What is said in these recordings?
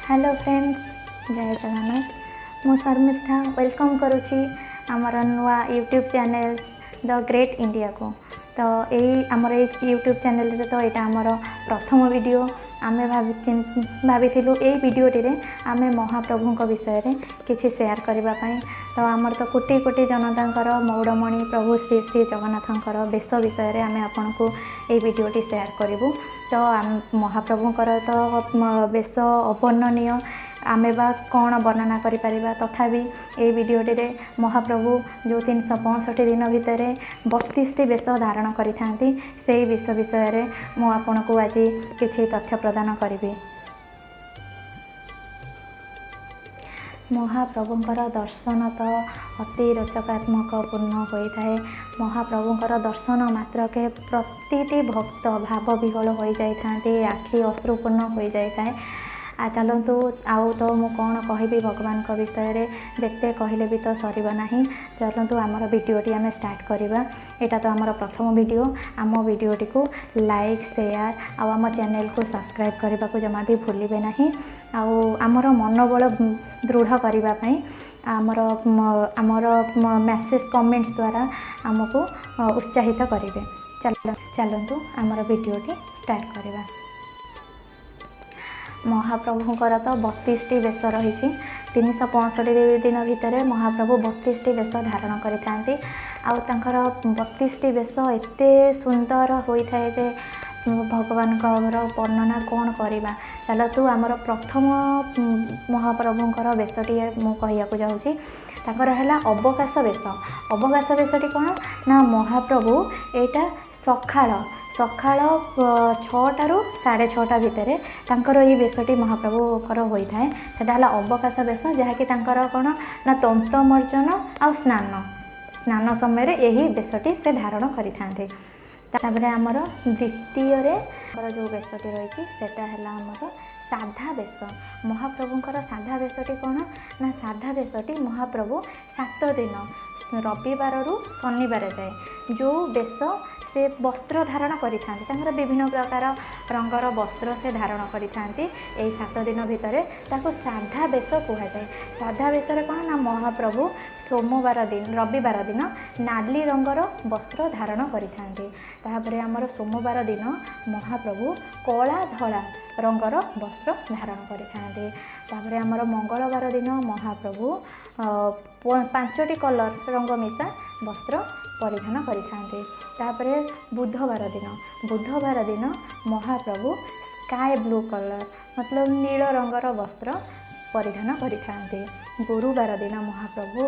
Hello friends, ଜୟ ଜଗନ୍ନାଥ। ମୁଁ Sharmistha welcome କରୁଛି ଆମର ନୂଆ ୟୁଟ୍ୟୁବ୍ ଚ୍ୟାନେଲ୍ ଦ ଗ୍ରେଟ୍ ଇଣ୍ଡିଆକୁ। ତ ଏଇ ଆମର ଏଇ ୟୁଟ୍ୟୁବ୍ ଚ୍ୟାନେଲ୍ରେ ତ ଏଇଟା ଆମର ପ୍ରଥମ ଭିଡ଼ିଓ। ଆମେ ଭାବିଥିଲୁ ଏଇ ଭିଡ଼ିଓଟିରେ ଆମେ ମହାପ୍ରଭୁଙ୍କ ବିଷୟରେ କିଛି ସେୟାର କରିବା ପାଇଁ। ତ ଆମର ତ କୋଟି କୋଟି ଜନତାଙ୍କର ମଉଡ଼ମଣି ପ୍ରଭୁ ଶ୍ରୀ ଶ୍ରୀ ଜଗନ୍ନାଥଙ୍କର ବେଶ ବିଷୟରେ ଆମେ ଆପଣଙ୍କୁ ଏଇ ଭିଡ଼ିଓଟି ସେୟାର କରିବୁ। ତ ମହାପ୍ରଭୁଙ୍କର ତ ବେଶ ଅବର୍ଣ୍ଣନୀୟ, ଆମେ ବା କ'ଣ ବର୍ଣ୍ଣନା କରିପାରିବା? ତଥାପି ଏଇ ଭିଡ଼ିଓଟିରେ ମହାପ୍ରଭୁ ଯେଉଁ 365 ଦିନ ଭିତରେ 32ଟି ବେଶ ଧାରଣ କରିଥାନ୍ତି, ସେଇ ବେଶ ବିଷୟରେ ମୁଁ ଆପଣଙ୍କୁ ଆଜି କିଛି ତଥ୍ୟ ପ୍ରଦାନ କରିବି। ମହାପ୍ରଭୁଙ୍କର ଦର୍ଶନ ତ ଅତି ରୋଚକାତ୍ମକ ପୂର୍ଣ୍ଣ ହୋଇଥାଏ। ମହାପ୍ରଭୁଙ୍କର ଦର୍ଶନ ମାତ୍ରକେ ପ୍ରତିଟି ଭକ୍ତ ଭାବ ବିହ୍ୱଳ ହୋଇଯାଇଥାନ୍ତି, ଆଖି ଅଶ୍ରୁପୂର୍ଣ୍ଣ ହୋଇଯାଇଥାଏ। ଚାଲନ୍ତୁ, ଆଉ ତ ମୁଁ କ'ଣ କହିବି ଭଗବାନଙ୍କ ବିଷୟରେ, ଯେତେ କହିଲେ ବି ତ ସରିବ ନାହିଁ। ଚାଲନ୍ତୁ, ଆମର ଭିଡ଼ିଓଟି ଆମେ ଷ୍ଟାର୍ଟ କରିବା। ଏଇଟା ତ ଆମର ପ୍ରଥମ ଭିଡ଼ିଓ। ଆମ ଭିଡ଼ିଓଟିକୁ ଲାଇକ୍, ସେୟାର ଆଉ ଆମ ଚ୍ୟାନେଲକୁ ସବସ୍କ୍ରାଇବ୍ କରିବାକୁ ଜମା ବି ଭୁଲିବେ ନାହିଁ। ଆଉ ଆମର ମନୋବଳ ଦୃଢ଼ କରିବା ପାଇଁ ଆମର ମେସେଜ୍, କମେଣ୍ଟସ୍ ଦ୍ୱାରା ଆମକୁ ଉତ୍ସାହିତ କରିବେ। ଚାଲନ୍ତୁ, ଆମର ଭିଡ଼ିଓଟି ଷ୍ଟାର୍ଟ କରିବା। ମହାପ୍ରଭୁଙ୍କର ତ 32ଟି ବେଶ ରହିଛି। 365 ଦିନ ଭିତରେ ମହାପ୍ରଭୁ 32ଟି ବେଶ ଧାରଣ କରିଥାନ୍ତି। ଆଉ ତାଙ୍କର 32ଟି ବେଶ ଏତେ ସୁନ୍ଦର ହୋଇଥାଏ ଯେ ଭଗବାନଙ୍କର ବର୍ଣ୍ଣନା କ'ଣ କରିବା? ଚାଲନ୍ତୁ, ଆମର ପ୍ରଥମ ମହାପ୍ରଭୁଙ୍କର ବେଶଟିଏ ମୁଁ କହିବାକୁ ଯାଉଛି। ତାଙ୍କର ହେଲା ଅବକାଶ ବେଶ। ଅବକାଶ ବେଶଟି କ'ଣ ନା, ମହାପ୍ରଭୁ ଏଇଟା ସକାଳ ସକାଳ 6ଟାରୁ 6:30 ଭିତରେ ତାଙ୍କର ଏଇ ବେଶଟି ମହାପ୍ରଭୁଙ୍କର ହୋଇଥାଏ। ସେଟା ହେଲା ଅବକାଶ ବେଶ, ଯାହାକି ତାଙ୍କର କ'ଣ ନା ତନ୍ତମର୍ଜନ ଆଉ ସ୍ନାନ ସମୟରେ ଏହି ବେଶଟି ସେ ଧାରଣ କରିଥାନ୍ତି। ତାପରେ ଆମର ଦ୍ୱିତୀୟରେ ଆମର ଯେଉଁ ବେଶଟି ରହିଛି, ସେଟା ହେଲା ଆମର ସାଧା ବେଶ। ମହାପ୍ରଭୁଙ୍କର ସାଧା ବେଶଟି କ'ଣ ନା, ସାଧା ବେଶଟି ମହାପ୍ରଭୁ 7 ଦିନ, ରବିବାରରୁ ଶନିବାର ଯାଏ ଯେଉଁ ବେଶ ସେ ବସ୍ତ୍ର ଧାରଣ କରିଥାନ୍ତି, ତାଙ୍କର ବିଭିନ୍ନ ପ୍ରକାର ରଙ୍ଗର ବସ୍ତ୍ର ସେ ଧାରଣ କରିଥାନ୍ତି ଏହି 7 ଦିନ ଭିତରେ, ତାକୁ ସାଧା ବେଶ କୁହାଯାଏ। ସାଧା ବେଶରେ କ'ଣ ନା, ମହାପ୍ରଭୁ ସୋମବାର ଦିନ, ରବିବାର ଦିନ ନାଲି ରଙ୍ଗର ବସ୍ତ୍ର ଧାରଣ କରିଥାନ୍ତି। ତାପରେ ଆମର ସୋମବାର ଦିନ ମହାପ୍ରଭୁ କଳା ଧଳା ରଙ୍ଗର ବସ୍ତ୍ର ଧାରଣ କରିଥାନ୍ତି। ତାପରେ ଆମର ମଙ୍ଗଳବାର ଦିନ ମହାପ୍ରଭୁ 5ଟି କଲର୍ ରଙ୍ଗ ମିଶା ବସ୍ତ୍ର ପରିଧାନ କରିଥାନ୍ତି। ତାପରେ ବୁଧବାର ଦିନ ମହାପ୍ରଭୁ ସ୍କାଏ ବ୍ଲୁ କଲର୍, ମତଲବ ନୀଳ ରଙ୍ଗର ବସ୍ତ୍ର ପରିଧାନ କରିଥାନ୍ତି। ଗୁରୁବାର ଦିନ ମହାପ୍ରଭୁ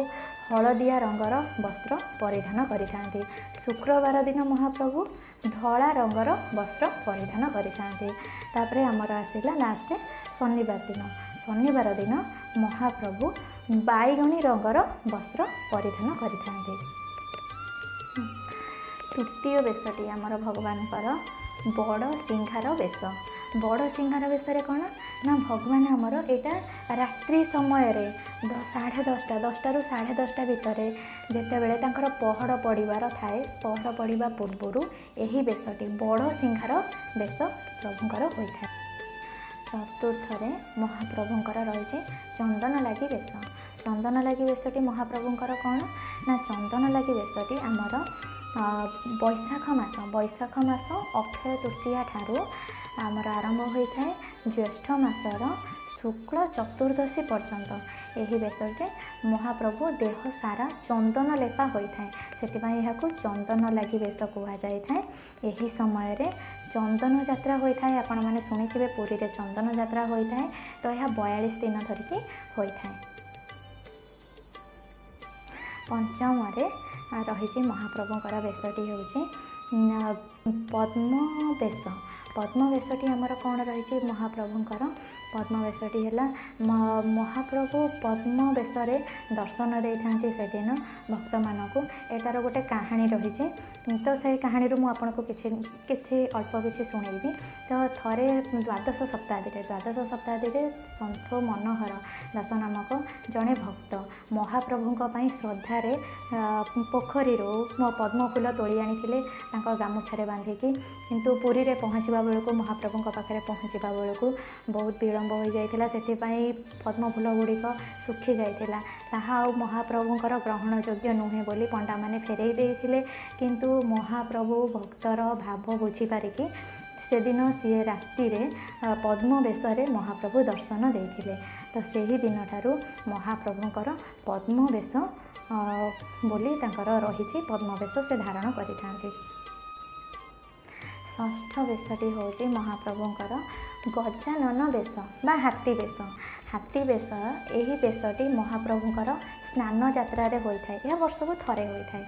ହଳଦିଆ ରଙ୍ଗର ବସ୍ତ୍ର ପରିଧାନ କରିଥାନ୍ତି। ଶୁକ୍ରବାର ଦିନ ମହାପ୍ରଭୁ ଧଳା ରଙ୍ଗର ବସ୍ତ୍ର ପରିଧାନ କରିଥାନ୍ତି। ତାପରେ ଆମର ଆସିଲା ଲାଷ୍ଟ ଶନିବାର ଦିନ। ଶନିବାର ଦିନ ମହାପ୍ରଭୁ ବାଇଗଣୀ ରଙ୍ଗର ବସ୍ତ୍ର ପରିଧାନ କରିଥାନ୍ତି। ତୃତୀୟ ବେଶଟି ଆମର ଭଗବାନଙ୍କର ବଡ଼ ସିଂହାର ବେଶ। ବଡ଼ ସିଂହାର ବେଶରେ କ'ଣ ନା, ଭଗବାନ ଆମର ଏଇଟା ରାତ୍ରି ସମୟରେ 10:30, 10ଟାରୁ 10:30 ଭିତରେ ଯେତେବେଳେ ତାଙ୍କର ପହଡ଼ ପଡ଼ିବାର ଥାଏ, ପହଡ଼ ପଡ଼ିବା ପୂର୍ବରୁ ଏହି ବେଶଟି ବଡ଼ ସିଂହାର ବେଶ ପ୍ରଭୁଙ୍କର ହୋଇଥାଏ। ଚତୁର୍ଥରେ ମହାପ୍ରଭୁଙ୍କର ରହିଛି ଚନ୍ଦନ ଲାଗି ବେଶ। ଚନ୍ଦନ ଲାଗି ବେଶଟି ମହାପ୍ରଭୁଙ୍କର କ'ଣ ନା, ଚନ୍ଦନ ଲାଗି ବେଶଟି ଆମର ବୈଶାଖ ମାସ ଅକ୍ଷୟ ତୃତୀୟା ଠାରୁ ଆମର ଆରମ୍ଭ ହୋଇଥାଏ, ଜ୍ୟେଷ୍ଠ ମାସର ଶୁକ୍ଳ ଚତୁର୍ଦ୍ଦଶୀ ପର୍ଯ୍ୟନ୍ତ। ଏହି ବେଶରେ ମହାପ୍ରଭୁ ଦେହ ସାରା ଚନ୍ଦନ ଲେପା ହୋଇଥାଏ, ସେଥିପାଇଁ ଏହାକୁ ଚନ୍ଦନ ଲାଗି ବେଶ କୁହାଯାଇଥାଏ। ଏହି ସମୟରେ ଚନ୍ଦନ ଯାତ୍ରା ହୋଇଥାଏ। ଆପଣମାନେ ଶୁଣିଥିବେ, ପୁରୀରେ ଚନ୍ଦନ ଯାତ୍ରା ହୋଇଥାଏ। ତ ଏହା 42 ଦିନ ଧରିକି ହୋଇଥାଏ। ପଞ୍ଚମରେ ରହିଛି ମହାପ୍ରଭୁଙ୍କର ବେଶଟି ହେଉଛି ପଦ୍ମ ବେଶ। ପଦ୍ମ ବେଶଟି ଆମର କ'ଣ ରହିଛି? ମହାପ୍ରଭୁଙ୍କର ପଦ୍ମ ବେଶଟି ହେଲା, ମହାପ୍ରଭୁ ପଦ୍ମ ବେଶରେ ଦର୍ଶନ ଦେଇଥାନ୍ତି ସେଦିନ ଭକ୍ତମାନଙ୍କୁ। ଏଟାର ଗୋଟେ କାହାଣୀ ରହିଛି। ତ ସେଇ କାହାଣୀରୁ ମୁଁ ଆପଣଙ୍କୁ କିଛି କିଛି ଅଳ୍ପ କିଛି ଶୁଣେଇବି। ତ ଥରେ ଦ୍ୱାଦଶ ଶତାବ୍ଦୀରେ ସନ୍ଥ ମନୋହର ଦାସ ନାମକ ଜଣେ ଭକ୍ତ ମହାପ୍ରଭୁଙ୍କ ପାଇଁ ଶ୍ରଦ୍ଧାରେ ପୋଖରୀରୁ ପଦ୍ମ ଫୁଲ ତୋଳି ଆଣିଥିଲେ ତାଙ୍କ ଗାମୁଛାରେ ବାନ୍ଧିକି। କିନ୍ତୁ ପୁରୀରେ ପହଞ୍ଚିବା ବେଳକୁ, ମହାପ୍ରଭୁଙ୍କ ପାଖରେ ପହଞ୍ଚିବା ବେଳକୁ ବହୁତ ବିଳମ୍ବ ହୋଇଯାଇଥିଲା। ସେଥିପାଇଁ ପଦ୍ମ ଫୁଲ ଗୁଡ଼ିକ ଶୁଖି ଯାଇଥିଲା। ତାହା ଆଉ ମହାପ୍ରଭୁଙ୍କର ଗ୍ରହଣ ଯୋଗ୍ୟ ନୁହେଁ ବୋଲି ପଣ୍ଡାମାନେ ଫେରାଇ ଦେଇଥିଲେ। କିନ୍ତୁ ମହାପ୍ରଭୁ ଭକ୍ତର ଭାବ ବୁଝିପାରିକି ସେଦିନ ସିଏ ରାତିରେ ପଦ୍ମ ବେଶରେ ମହାପ୍ରଭୁ ଦର୍ଶନ ଦେଇଥିଲେ। ତ ସେହି ଦିନଠାରୁ ମହାପ୍ରଭୁଙ୍କର ପଦ୍ମ ବେଶ ବୋଲି ତାଙ୍କର ରହିଛି। ପଦ୍ମ ବେଶ ସେ ଧାରଣ କରିଥାନ୍ତି। ଷଷ୍ଠ ବେଶଟି ହେଉଛି ମହାପ୍ରଭୁଙ୍କର ଗଜାନନ ବେଶ ବା ହାତୀ ବେଶ। ହାତୀ ବେଶ, ଏହି ବେଶଟି ମହାପ୍ରଭୁଙ୍କର ସ୍ନାନ ଯାତ୍ରାରେ ହୋଇଥାଏ। ଏହା ବର୍ଷକୁ ଥରେ ହୋଇଥାଏ।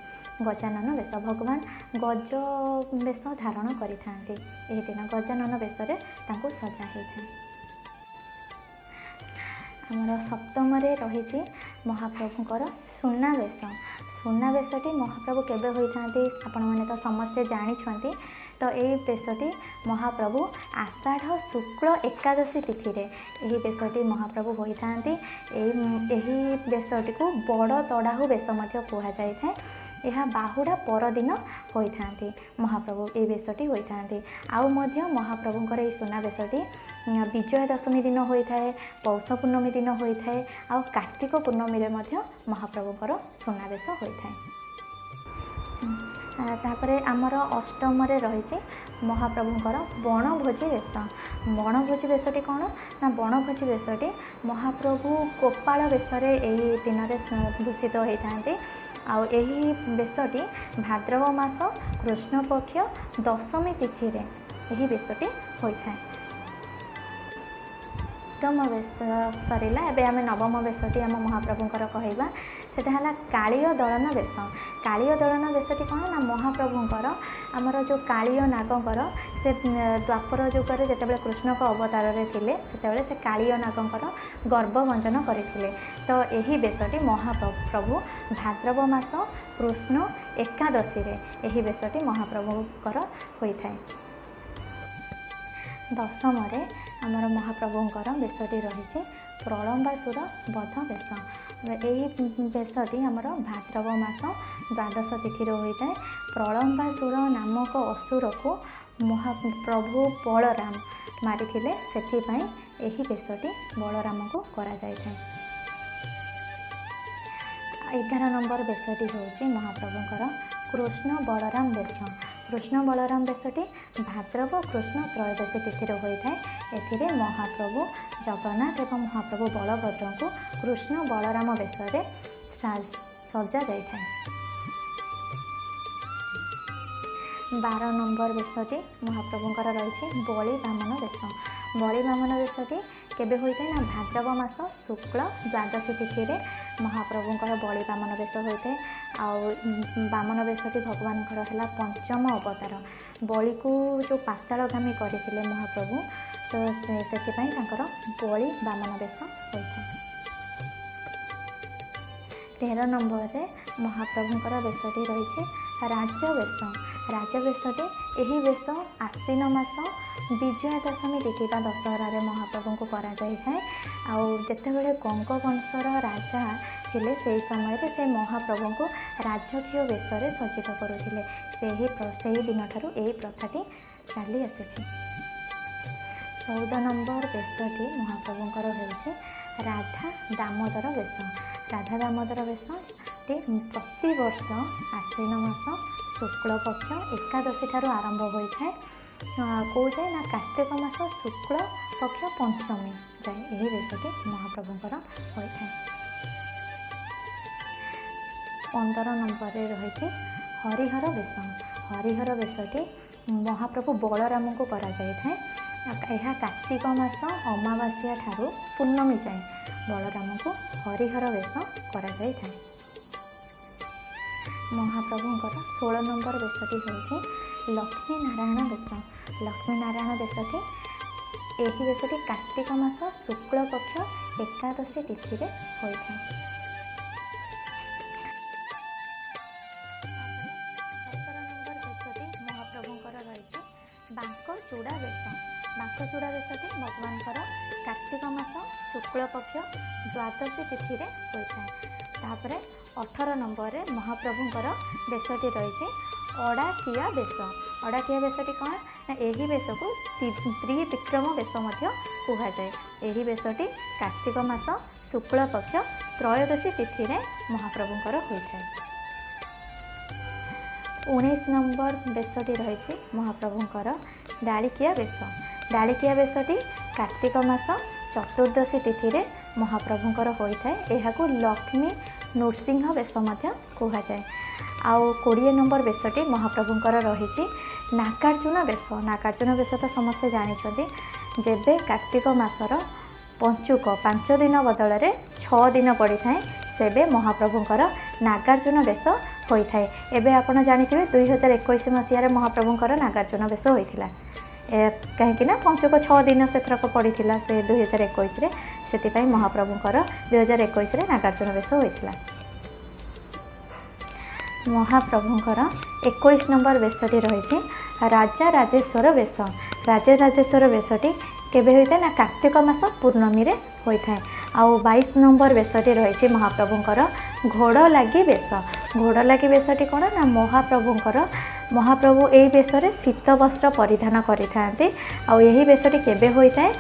ଗଜାନନ ବେଶ, ଭଗବାନ ଗଜ ବେଶ ଧାରଣ କରିଥାନ୍ତି। ଏହି ଦିନ ଗଜାନନ ବେଶରେ ତାଙ୍କୁ ସଜା ହୋଇଥାଏ। ଆମର ସପ୍ତମରେ ରହିଛି ମହାପ୍ରଭୁଙ୍କର ସୁନାବେଶ। ସୁନାବେଶଟି ମହାପ୍ରଭୁ କେବେ ହୋଇଥାନ୍ତି, ଆପଣମାନେ ତ ସମସ୍ତେ ଜାଣିଛନ୍ତି। ତ ଏଇ ବେଶଟି ମହାପ୍ରଭୁ ଆଷାଢ଼ ଶୁକ୍ଳ ଏକାଦଶୀ ତିଥିରେ ଏହି ବେଶଟି ମହାପ୍ରଭୁ ହୋଇଥାନ୍ତି। ଏହି ବେଶଟିକୁ ବଡ଼ ତଡ଼ାହୁ ବେଶ ମଧ୍ୟ କୁହାଯାଇଥାଏ। ଏହା ବାହୁଡ଼ା ପରଦିନ ହୋଇଥାନ୍ତି ମହାପ୍ରଭୁ, ଏହି ବେଶଟି ହୋଇଥାନ୍ତି। ଆଉ ମଧ୍ୟ ମହାପ୍ରଭୁଙ୍କର ଏହି ସୁନାବେଶଟି ବିଜୟା ଦଶମୀ ଦିନ ହୋଇଥାଏ, ପୌଷ ପୂର୍ଣ୍ଣମୀ ଦିନ ହୋଇଥାଏ, ଆଉ କାର୍ତ୍ତିକ ପୂର୍ଣ୍ଣମୀରେ ମଧ୍ୟ ମହାପ୍ରଭୁଙ୍କର ସୁନାବେଶ ହୋଇଥାଏ। ତାପରେ ଆମର ଅଷ୍ଟମରେ ରହିଛି ମହାପ୍ରଭୁଙ୍କର ବଣଭୋଜି ବେଶ। ବଣଭୋଜି ବେଶଟି କ'ଣ ନା, ବଣଭୋଜି ବେଶଟି ମହାପ୍ରଭୁ ଗୋପାଳ ବେଶରେ ଏହି ଦିନରେ ଭୂଷିତ ହୋଇଥାନ୍ତି। ଆଉ ଏହି ବେଶଟି ଭାଦ୍ରବ ମାସ କୃଷ୍ଣପକ୍ଷ ଦଶମୀ ତିଥିରେ ଏହି ବେଶଟି ହୋଇଥାଏ। ଅଷ୍ଟମ ବେଶ ସରିଲା। ଏବେ ଆମେ ନବମ ବେଶଟି ଆମ ମହାପ୍ରଭୁଙ୍କର କହିବା। ସେଟା ହେଲା କାଳୀୟ ଦଳନ ବେଶ। କାଳୀୟ ଦଳନ ବେଶଟି କ'ଣ ନା, ମହାପ୍ରଭୁଙ୍କର ଆମର ଯେଉଁ କାଳୀୟ ନାଗଙ୍କର, ସେ ଦ୍ୱାପର ଯୁଗରେ ଯେତେବେଳେ କୃଷ୍ଣଙ୍କ ଅବତାରରେ ଥିଲେ, ସେତେବେଳେ ସେ କାଳୀୟ ନାଗଙ୍କର ଗର୍ବ ଭଞ୍ଜନ କରିଥିଲେ। ତ ଏହି ବେଶଟି ମହାପ୍ରଭୁ ଭାଦ୍ରବ ମାସ କୃଷ୍ଣ ଏକାଦଶୀରେ ଏହି ବେଶଟି ମହାପ୍ରଭୁଙ୍କର ହୋଇଥାଏ। ଦଶମରେ ଆମର ମହାପ୍ରଭୁଙ୍କର ବେଶଟି ରହିଛି ପ୍ରଳମ୍ବାସୁର ବଧ ବେଶ। ଏହି ବେଶଟି ଆମର ଭାଦ୍ରବ ମାସ ଦ୍ୱାଦଶ ତିଥିରେ ହୋଇଥାଏ। ପ୍ରଳମ୍ବାସୁର ନାମକ ଅସୁରକୁ ମହାପ୍ରଭୁ ବଳରାମ ମାରିଥିଲେ, ସେଥିପାଇଁ ଏହି ବେଶଟି ବଳରାମକୁ କରାଯାଇଥାଏ। 11 ନମ୍ବର ବେଶଟି ହେଉଛି ମହାପ୍ରଭୁଙ୍କର କୃଷ୍ଣ ବଳରାମ ବେଶ। କୃଷ୍ଣ ବଳରାମ ବେଶଟି ଭାଦ୍ରବ କୃଷ୍ଣ ତ୍ରୟୋଦଶୀ ତିଥିରେ ହୋଇଥାଏ। ଏଥିରେ ମହାପ୍ରଭୁ ଜଗନ୍ନାଥ ଏବଂ ମହାପ୍ରଭୁ ବଳଭଦ୍ରଙ୍କୁ କୃଷ୍ଣ ବଳରାମ ବେଶରେ ସଜା ଯାଇଥାଏ। 12 ନମ୍ବର ବେଶଟି ମହାପ୍ରଭୁଙ୍କର ରହିଛି ବଳି ବାମନ ବେଶ। ବଳି ବାମନ ବେଶଟି କେବେ ହୋଇଥାଏ ନା, ଭାଦ୍ରବ ମାସ ଶୁକ୍ଳ ଦ୍ୱାଦଶୀ ତିଥିରେ ମହାପ୍ରଭୁଙ୍କର ବଳି ବାମନ ବେଶ ହୋଇଥାଏ। ଆଉ ବାମନ ବେଶଟି ଭଗବାନଙ୍କର ହେଲା ପଞ୍ଚମ ଅବତାର। ବଳିକୁ ଯେଉଁ ପାତାଳଗାମୀ କରିଥିଲେ ମହାପ୍ରଭୁ, ତ ସେଥିପାଇଁ ତାଙ୍କର ବଳି ବାମନ ବେଶ ହୋଇଥାଏ। 13 ନମ୍ବରରେ ମହାପ୍ରଭୁଙ୍କର ବେଶଟି ରହିଛି ରାଜବେଶ। ରାଜବେଶଟି, ଏହି ବେଶ ଆଶ୍ୱିନ ମାସ ବିଜୟା ଦଶମୀ ତିଥି ବା ଦଶହରାରେ ମହାପ୍ରଭୁଙ୍କୁ କରାଯାଇଥାଏ। ଆଉ ଯେତେବେଳେ ଗଙ୍ଗବଂଶର ରାଜା ଥିଲେ, ସେହି ସମୟରେ ସେ ମହାପ୍ରଭୁଙ୍କୁ ରାଜକୀୟ ବେଶରେ ସଜ୍ଜିତ କରୁଥିଲେ। ସେହି ଦିନଠାରୁ ଏହି ପ୍ରଥାଟି ଚାଲି ଆସିଛି। 14 ନମ୍ବର ବେଶଟି ମହାପ୍ରଭୁଙ୍କର ହେଉଛି ରାଧା ଦାମୋଦର ବେଶ। ରାଧା ଦାମୋଦର ବେଶଟି ପ୍ରତିବର୍ଷ ଆଶ୍ୱିନ ମାସ ଶୁକ୍ଳପକ୍ଷ ଏକାଦଶୀ ଠାରୁ ଆରମ୍ଭ ହୋଇଥାଏ। କେଉଁ ଯାଏ ନା, କାର୍ତ୍ତିକ ମାସ ଶୁକ୍ଳ ପକ୍ଷ ପଞ୍ଚମୀ ଯାଏ ଏହି ବେଶଟି ମହାପ୍ରଭୁଙ୍କର ହୋଇଥାଏ। 15 ନମ୍ବରରେ ରହିଛି ହରିହର ବେଶ। ହରିହର ବେଶଟି ମହାପ୍ରଭୁ ବଳରାମଙ୍କୁ କରାଯାଇଥାଏ। ଏହା କାର୍ତ୍ତିକ ମାସ ଅମାବାସ୍ୟା ଠାରୁ ପୂର୍ଣ୍ଣମୀ ଯାଏ ବଳରାମଙ୍କୁ ହରିହର ବେଶ କରାଯାଇଥାଏ। ମହାପ୍ରଭୁଙ୍କର 16 ନମ୍ବର ବେଶଟି ହେଉଛି ଲକ୍ଷ୍ମୀ ନାରାୟଣ ବେଶ। ଲକ୍ଷ୍ମୀ ନାରାୟଣ ବେଶଟି, ଏହି ବେଶଟି କାର୍ତ୍ତିକ ମାସ ଶୁକ୍ଳପକ୍ଷ ଏକାଦଶୀ ତିଥିରେ ହୋଇଥାଏ। 17 ନମ୍ବର ବେଶଟି ମହାପ୍ରଭୁଙ୍କର ରହିଛି ବାଙ୍କଚୂଡ଼ା ବେଶ। ବାଙ୍କଚୂଡ଼ା ବେଶଟି ଭଗବାନଙ୍କର କାର୍ତ୍ତିକ ମାସ ଶୁକ୍ଳପକ୍ଷ ଦ୍ୱାଦଶୀ ତିଥିରେ ହୋଇଥାଏ। ତାପରେ 18 ନମ୍ବରରେ ମହାପ୍ରଭୁଙ୍କର ବେଶଟି ରହିଛି ଅଡ଼ାକିଆ ବେଶ। ଅଡ଼ାଠିଆ ବେଶଟି କ'ଣ ନା, ଏହି ବେଶକୁ ତ୍ରିବିକ୍ରମ ବେଶ ମଧ୍ୟ କୁହାଯାଏ। ଏହି ବେଶଟି କାର୍ତ୍ତିକ ମାସ ଶୁକ୍ଳପକ୍ଷ ତ୍ରୟୋଦଶୀ ତିଥିରେ ମହାପ୍ରଭୁଙ୍କର ହୋଇଥାଏ। 19 ନମ୍ବର ବେଶଟି ରହିଛି ମହାପ୍ରଭୁଙ୍କର ଡାଳିକିଆ ବେଶ। ଡାଳିକିଆ ବେଶଟି କାର୍ତ୍ତିକ ମାସ ଚତୁର୍ଦ୍ଦଶୀ ତିଥିରେ ମହାପ୍ରଭୁଙ୍କର ହୋଇଥାଏ। ଏହାକୁ ଲକ୍ଷ୍ମୀ ନୃସିଂହ ବେଶ ମଧ୍ୟ କୁହାଯାଏ। ଆଉ 20 ନମ୍ବର ବେଶଟି ମହାପ୍ରଭୁଙ୍କର ରହିଛି ନାଗାର୍ଜୁନ ବେଶ। ନାଗାର୍ଜୁନ ବେଶ ତ ସମସ୍ତେ ଜାଣିଛନ୍ତି। ଯେବେ କାର୍ତ୍ତିକ ମାସର ପଞ୍ଚୁକ 5 ଦିନ ବଦଳରେ 6 ଦିନ ପଡ଼ିଥାଏ, ସେବେ ମହାପ୍ରଭୁଙ୍କର ନାଗାର୍ଜୁନ ବେଶ ହୋଇଥାଏ। ଏବେ ଆପଣ ଜାଣିଥିବେ, 2021 ମସିହାରେ ମହାପ୍ରଭୁଙ୍କର ନାଗାର୍ଜୁନ ବେଶ ହୋଇଥିଲା, କାହିଁକି ନା ପଞ୍ଚୁକ 6 ଦିନ ସେଥରକ ପଡ଼ିଥିଲା ସେ 2021ରେ। ସେଥିପାଇଁ ମହାପ୍ରଭୁଙ୍କର 2021ରେ ନାଗାର୍ଜୁନ ବେଶ ହୋଇଥିଲା। ମହାପ୍ରଭୁଙ୍କର 21 ନମ୍ବର ବେଶଟି ରହିଛି ରାଜା ରାଜେଶ୍ୱର ବେଶ। ରାଜା ରାଜେଶ୍ୱର ବେଶଟି କେବେ ହୋଇଥାଏ ନା, କାର୍ତ୍ତିକ ମାସ ପୂର୍ଣ୍ଣମୀରେ ହୋଇଥାଏ। ଆଉ 22 ନମ୍ବର ବେଶଟି ରହିଛି ମହାପ୍ରଭୁଙ୍କର ଘୋଡ଼ ଲାଗି ବେଶ। ଘୋଡ଼ ଲାଗି ବେଶଟି କ'ଣ ନା, ମହାପ୍ରଭୁ ଏହି ବେଶରେ ଶୀତ ବସ୍ତ୍ର ପରିଧାନ କରିଥାନ୍ତି। ଆଉ ଏହି ବେଶଟି କେବେ ହୋଇଥାଏ?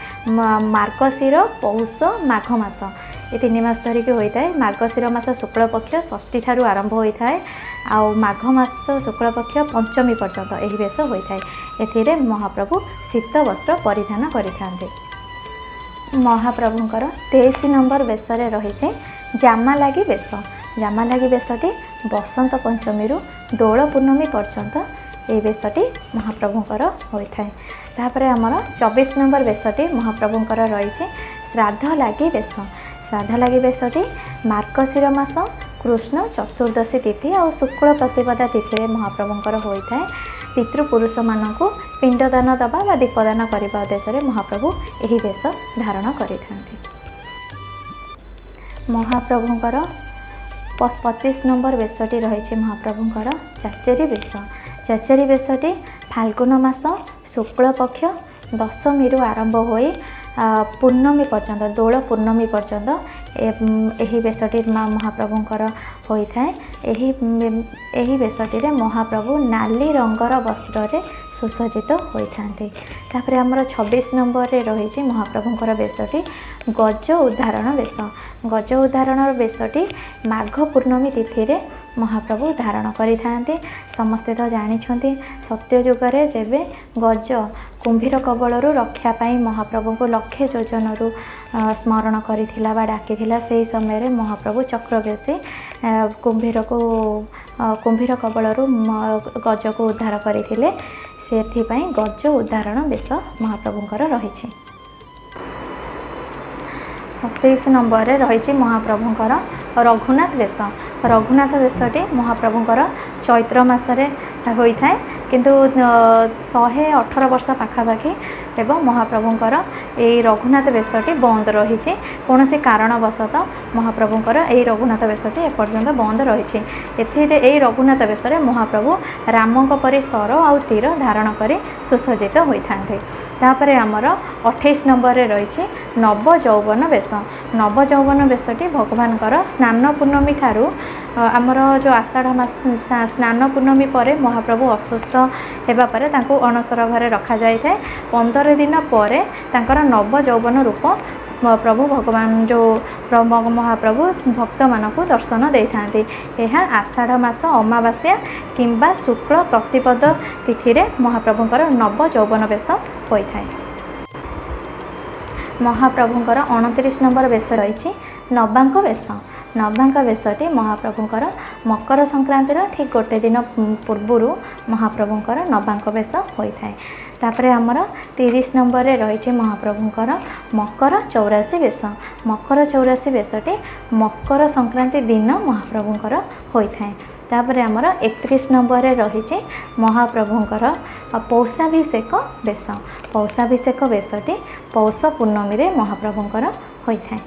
ମାର୍ଗଶିର, ପୌଷ, ମାଘ ମାସ, ଏ 3 ମାସ ଧରିକି ହୋଇଥାଏ। ମାର୍ଗଶିର ମାସ ଶୁକ୍ଳପକ୍ଷ ଷଷ୍ଠୀ ଠାରୁ ଆରମ୍ଭ ହୋଇଥାଏ ଆଉ ମାଘ ମାସ ଶୁକ୍ଳପକ୍ଷ ପଞ୍ଚମୀ ପର୍ଯ୍ୟନ୍ତ ଏହି ବେଶ ହୋଇଥାଏ। ଏଥିରେ ମହାପ୍ରଭୁ ଶୀତ ବସ୍ତ୍ର ପରିଧାନ କରିଥାନ୍ତି। ମହାପ୍ରଭୁଙ୍କର 23 ନମ୍ବର ବେଶରେ ରହିଛି ଜାମାଲାଗି ବେଶ। ଜାମାଲାଗି ବେଶଟି ବସନ୍ତ ପଞ୍ଚମୀରୁ ଦୋଳ ପୂର୍ଣ୍ଣମୀ ପର୍ଯ୍ୟନ୍ତ ଏହି ବେଶଟି ମହାପ୍ରଭୁଙ୍କର ହୋଇଥାଏ। ତାପରେ ଆମର 24 ନମ୍ବର ବେଶଟି ମହାପ୍ରଭୁଙ୍କର ରହିଛି ଶ୍ରାଦ୍ଧ ଲାଗି ବେଶ। ଶ୍ରାଦ୍ଧ ଲାଗି ବେଶଟି ମାର୍ଗଶିର ମାସ କୃଷ୍ଣ ଚତୁର୍ଦ୍ଦଶୀ ତିଥି ଆଉ ଶୁକ୍ଳ ପ୍ରତିପଦା ତିଥିରେ ମହାପ୍ରଭୁଙ୍କର ହୋଇଥାଏ। ପିତୃପୁରୁଷମାନଙ୍କୁ ପିଣ୍ଡଦାନ ଦେବା ବା ଦୀପଦାନ କରିବା ଉଦ୍ଦେଶ୍ୟରେ ମହାପ୍ରଭୁ ଏହି ବେଶ ଧାରଣ କରିଥାନ୍ତି। ମହାପ୍ରଭୁଙ୍କର 25 ନମ୍ବର ବେଶଟି ରହିଛି ମହାପ୍ରଭୁଙ୍କର ଚାଚେରୀ ବେଶ। ଚାଚେରୀ ବେଶଟି ଫାଲ୍ଗୁନ ମାସ ଶୁକ୍ଳପକ୍ଷ ଦଶମୀରୁ ଆରମ୍ଭ ହୋଇ ପୂର୍ଣ୍ଣମୀ ପର୍ଯ୍ୟନ୍ତ, ଦୋଳ ପୂର୍ଣ୍ଣମୀ ପର୍ଯ୍ୟନ୍ତ ଏହି ବେଶଟି ମହାପ୍ରଭୁଙ୍କର ହୋଇଥାଏ। ଏହି ବେଶଟିରେ ମହାପ୍ରଭୁ ନାଲି ରଙ୍ଗର ବସ୍ତ୍ରରେ ସୁସଜ୍ଜିତ ହୋଇଥାନ୍ତି। ତାପରେ ଆମର 26 ନମ୍ବରରେ ରହିଛି ମହାପ୍ରଭୁଙ୍କର ବେଶଟି ଗଜ ଉଦ୍ଧାରଣ ବେଶ। ଗଜ ଉଦ୍ଧାରଣର ବେଶଟି ମାଘ ପୂର୍ଣ୍ଣମୀ ତିଥିରେ ମହାପ୍ରଭୁ ଧାରଣ କରିଥାନ୍ତି। ସମସ୍ତେ ତ ଜାଣିଛନ୍ତି, ସତ୍ୟଯୁଗରେ ଯେବେ ଗଜ କୁମ୍ଭୀର କବଳରୁ ରକ୍ଷା ପାଇଁ ମହାପ୍ରଭୁଙ୍କୁ ଲକ୍ଷେ ଯୋଜନରୁ ସ୍ମରଣ କରିଥିଲା ବା ଡାକିଥିଲା, ସେହି ସମୟରେ ମହାପ୍ରଭୁ ଚକ୍ରବେଶୀ କୁମ୍ଭୀର କବଳରୁ ଗଜକୁ ଉଦ୍ଧାର କରିଥିଲେ। ସେଥିପାଇଁ ଗଜ ଉଦ୍ଧାରଣ ବେଶ ମହାପ୍ରଭୁଙ୍କର ରହିଛି। 27 ନମ୍ବରରେ ରହିଛି ମହାପ୍ରଭୁଙ୍କର ରଘୁନାଥ ବେଶ। ରଘୁନାଥ ବେଶଟି ମହାପ୍ରଭୁଙ୍କର ଚୈତ୍ର ମାସରେ ହୋଇଥାଏ, କିନ୍ତୁ 118 ବର୍ଷ ପାଖାପାଖି ଏବଂ ମହାପ୍ରଭୁଙ୍କର ଏଇ ରଘୁନାଥ ବେଶଟି ବନ୍ଦ ରହିଛି। କୌଣସି କାରଣବଶତଃ ମହାପ୍ରଭୁଙ୍କର ଏଇ ରଘୁନାଥ ବେଶଟି ଏପର୍ଯ୍ୟନ୍ତ ବନ୍ଦ ରହିଛି। ଏଥିରେ ଏଇ ରଘୁନାଥ ବେଶରେ ମହାପ୍ରଭୁ ରାମଙ୍କ ପରି ଶର ଆଉ ତୀର ଧାରଣ କରି ସୁସଜ୍ଜିତ ହୋଇଥାନ୍ତି। ତାପରେ ଆମର 28 ନମ୍ବରରେ ରହିଛି ନବଯୌବନ ବେଶ। ନବଯୌବନ ବେଶଟି ଭଗବାନଙ୍କର ସ୍ନାନ ପୂର୍ଣ୍ଣମୀ ଠାରୁ, ଆମର ଯେଉଁ ଆଷାଢ଼ ମାସ ସ୍ନାନ ପୂର୍ଣ୍ଣମୀ ପରେ ମହାପ୍ରଭୁ ଅସୁସ୍ଥ ହେବା ପରେ ତାଙ୍କୁ ଅଣସର ଘରେ ରଖାଯାଇଥାଏ। 15 ଦିନ ପରେ ତାଙ୍କର ନବଯୌବନ ରୂପ ପ୍ରଭୁ ଭଗବାନ ଯେଉଁ ମହାପ୍ରଭୁ ଭକ୍ତମାନଙ୍କୁ ଦର୍ଶନ ଦେଇଥାନ୍ତି। ଏହା ଆଷାଢ଼ ମାସ ଅମାବାସ୍ୟା କିମ୍ବା ଶୁକ୍ଳ ପ୍ରତିପଦ ତିଥିରେ ମହାପ୍ରଭୁଙ୍କର ନବଯୌବନ ବେଶ ହୋଇଥାଏ। ମହାପ୍ରଭୁଙ୍କର 29 ନମ୍ବର ବେଶ ରହିଛି ନବାଙ୍କ ବେଶ। ନବାଙ୍କ ବେଶଟି ମହାପ୍ରଭୁଙ୍କର ମକର ସଂକ୍ରାନ୍ତିର ଠିକ୍ ଗୋଟେ ଦିନ ପୂର୍ବରୁ ମହାପ୍ରଭୁଙ୍କର ନବାଙ୍କ ବେଶ ହୋଇଥାଏ। ତାପରେ ଆମର 30 ନମ୍ବରରେ ରହିଛି ମହାପ୍ରଭୁଙ୍କର ମକର 84 ବେଶ। ମକର 84 ବେଶଟି ମକର ସଂକ୍ରାନ୍ତି ଦିନ ମହାପ୍ରଭୁଙ୍କର ହୋଇଥାଏ। ତାପରେ ଆମର 31 ନମ୍ବରରେ ରହିଛି ମହାପ୍ରଭୁଙ୍କର ପୌଷାଭିଷେକ ବେଶ। ପୌଷାଭିଷେକ ବେଶଟି ପୌଷ ପୂର୍ଣ୍ଣମୀରେ ମହାପ୍ରଭୁଙ୍କର ହୋଇଥାଏ।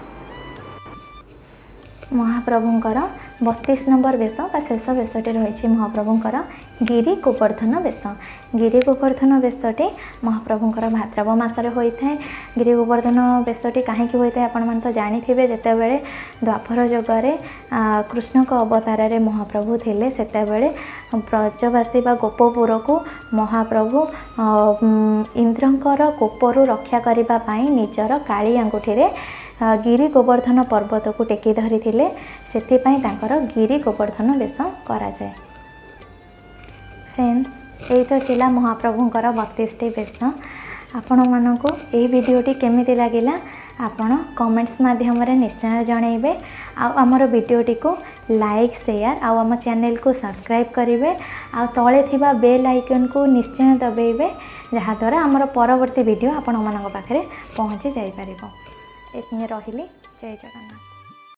ମହାପ୍ରଭୁଙ୍କର 32 ନମ୍ବର ବେଶ ବା ଶେଷ ବେଶଟି ରହିଛି ମହାପ୍ରଭୁଙ୍କର ଗିରି ଗୋବର୍ଦ୍ଧନ ବେଶ। ଗିରି ଗୋବର୍ଦ୍ଧନ ବେଶଟି ମହାପ୍ରଭୁଙ୍କର ଭାଦ୍ରବ ମାସରେ ହୋଇଥାଏ। ଗିରି ଗୋବର୍ଦ୍ଧନ ବେଶଟି କାହିଁକି ହୋଇଥାଏ, ଆପଣମାନେ ତ ଜାଣିଥିବେ। ଯେତେବେଳେ ଦ୍ୱାପର ଯୁଗରେ କୃଷ୍ଣଙ୍କ ଅବତାରରେ ମହାପ୍ରଭୁ ଥିଲେ, ସେତେବେଳେ ବ୍ରଜବାସୀ ବା ଗୋପପୁରକୁ ମହାପ୍ରଭୁ ଇନ୍ଦ୍ରଙ୍କର କୋପରୁ ରକ୍ଷା କରିବା ପାଇଁ ନିଜର କାଳି ଆଙ୍ଗୁଠିରେ ଗିରି ଗୋବର୍ଦ୍ଧନ ପର୍ବତକୁ ଟେକି ଧରିଥିଲେ। ସେଥିପାଇଁ ତାଙ୍କର ଗିରି ଗୋବର୍ଦ୍ଧନ ବେଶ କରାଯାଏ। ଫ୍ରେଣ୍ଡସ୍, ଏଇ ତ ଥିଲା ମହାପ୍ରଭୁଙ୍କର 32ଟି ବେଶ। ଆପଣମାନଙ୍କୁ ଏହି ଭିଡ଼ିଓଟି କେମିତି ଲାଗିଲା, ଆପଣ କମେଣ୍ଟସ୍ ମାଧ୍ୟମରେ ନିଶ୍ଚୟ ଜଣାଇବେ। ଆଉ ଆମର ଭିଡ଼ିଓଟିକୁ ଲାଇକ୍, ସେୟାର ଆଉ ଆମ ଚ୍ୟାନେଲକୁ ସବସ୍କ୍ରାଇବ୍ କରିବେ ଆଉ ତଳେ ଥିବା ବେଲ୍ ଆଇକନ୍କୁ ନିଶ୍ଚୟ ଦବାଇବେ, ଯାହାଦ୍ୱାରା ଆମର ପରବର୍ତ୍ତୀ ଭିଡ଼ିଓ ଆପଣମାନଙ୍କ ପାଖରେ ପହଞ୍ଚି ଯାଇପାରିବ। ଏତିକି ରହିଲି। ଜୟ ଜଗନ୍ନାଥ।